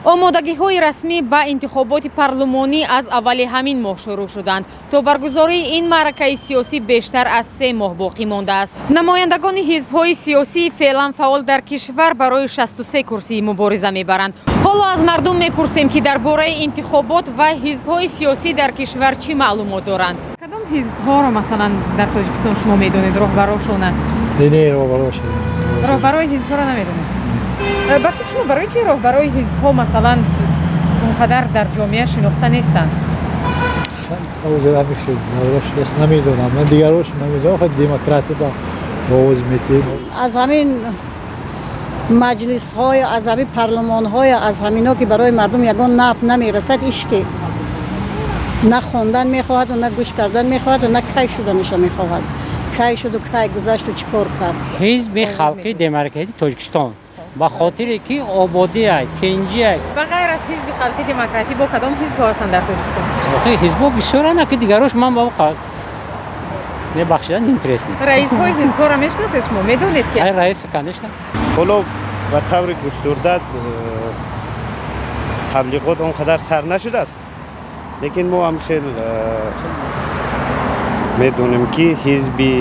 Омодагиҳои расмӣ ба интихоботи парлумонӣ аз аввали ҳамин моҳ шурӯъ шуданд. То баргузории ин маъракаи сиёсӣ бештар аз 3 моҳ боқӣ мондааст. Намояндагони ҳизбҳои сиёсии феълан фаъол дар кишвар барои 63 курсӣ мубориза мебаранд. Ҳоло аз мардум мепурсем, ки дар бораи интихобот ва ҳизбҳои сиёсӣ дар кишвар чӣ маълумот доранд. Кадом ҳизбҳоро, масалан, дар Тоҷикистон шумо медонед роҳбарошона? Не, роҳбароша. Роҳбарои ҳизбҳоро намедонед. Ба фикри шумо, барои чӣ роҳбарои ҳизбҳо, масалан, он қадар дар ҷомеа шинохта нестанд? Ҳозир ҳами хел давра шудааст, намедонам, ман дигарош намедонам. Хай, демократия ба овоз метиҳем. Аз ҳамин маҷлисҳои, аз ҳамин парлумонҳои, аз ҳамино ки барои мардум ягон нафъ намерасад, ишки на хондан мехоҳаду, на гӯш кардан мехоҳаду, на кай шуданаша мехоҳад, кай шуду, кай гузашту, чӣ кор кард. Ҳизби Халқи Демократии Тоҷикистон, ба хотире ки ободия, тинҷия. Ба ғайр аз Ҳизби Халқи Демократӣ бо кадом ҳизбҳо ҳастанд дар Тоҷикистон? Ҳизбҳо бисёранд, ки дигарош ман ба мебахшидан, интересно. Раисҳои ҳизбҳоро мешиносед шумо? Медонед ки? Ай, раис, конечно. Ҳоло ба таври густурда таблиғот он қадар сар нашудааст, лекин мо ҳам хел медонем, ки Ҳизби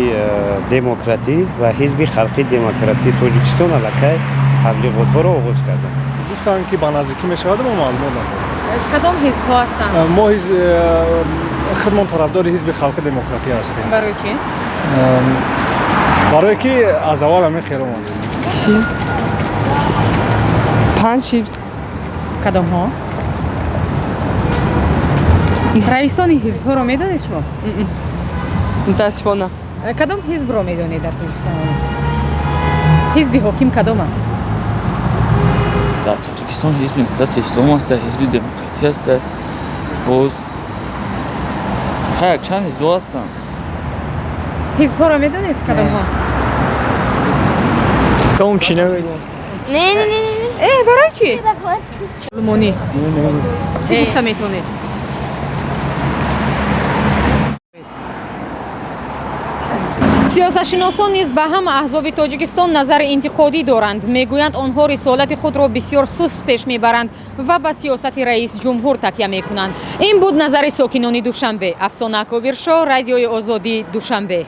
Демократӣ ва Ҳизби Халқи Демократии Тоҷикистон аллакай таблиғотҳоро оғоз карданд. Гуфтанд, ки ба наздикӣ мешавад, мо маълумот надорем. Кадом ҳизбҳо ҳастанд? Мо худмон тарафдори Ҳизби Халқи Демократӣ ҳастем. Барои чӣ? Барое ки аз аввал ҳамин хел омад. Ҳизб, панҷ ҳизб. Кадомҳо? Раисони ҳизбҳоро медонед шумо? Мутаассифона. Кадом ҳизбро медонед дар Тоҷикистон? Ҳизби ҳоким кадом аст? Дар Тоҷикистон Ҳизби Наҳзати Ислом аста, Ҳизби Демократӣ аста, боз якчанд ҳизбҳо ҳастанд. Ҳизбҳоро медонед, кадомҳо ҳастанд? Кадом чӣ, намедонам. Не, не, не, не. Э, барои чӣ? Лумонӣ чӣ гуфта метавонед? Сиёсатшиносон низ ба ҳама аҳзоби Тоҷикистон назари интиқодӣ доранд. Мегӯянд, онҳо рисолати худро бисёр суст пеш мебаранд ва ба сиёсати раис ҷумҳур такя мекунанд. Ин буд назари сокинони Душанбе. Афсона Кобиршо, Радиои Озодӣ, Душанбе.